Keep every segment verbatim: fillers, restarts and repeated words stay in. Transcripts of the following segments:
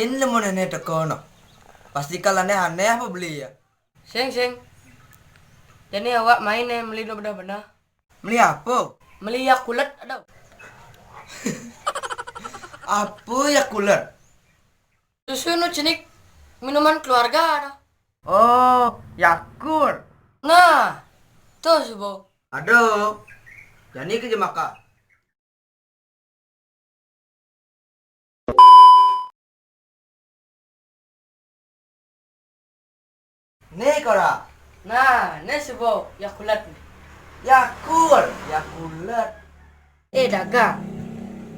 Ini lemu nenek teko no. Pasti kalau aneh-aneh apa beli ya? Sing, sing. Jadi awak main nih, beli dua bedah bedah. Beli apa? Beli Yakulet ada. Apa Yakulet? Susu nu jenik minuman keluarga ada. Oh, Yakult. Nah, tuh subo. Aduh, jadi ke jemaka. Nih kora. Nah, nih subo Yakulet nih. Yakult, Yakulet. Eh, dagang.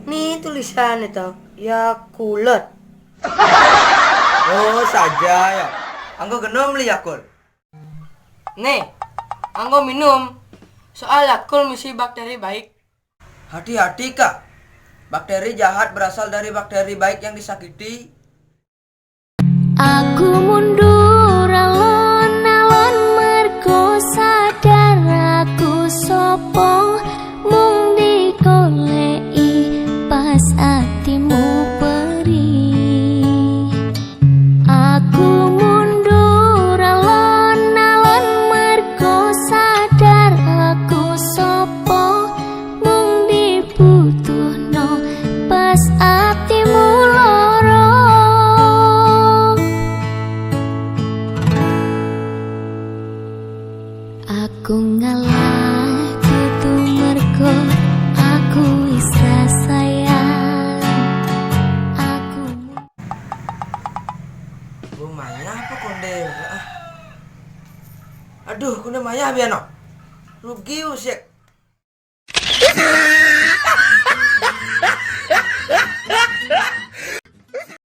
Nih tulisan itu Yakulet. Oh, saja ya. Anggo genom li Yakult. Nih, anggo minum. Soal Yakult misi bakteri baik. Hati-hati kak. Bakteri jahat berasal dari bakteri baik yang disakiti. Aku mundur alon-alon mergo sadar aku sopo, mung digoleki pas atimu perih. Aku mundur alon-alon mergo sadar aku sopo, mung dibutuhno pas atimu loro. Aku ngalah kudu mergo aku wis ra sayang. Aku Gue mayah apa konde? Ah. Aduh, konde mayah biano. Rugi usik.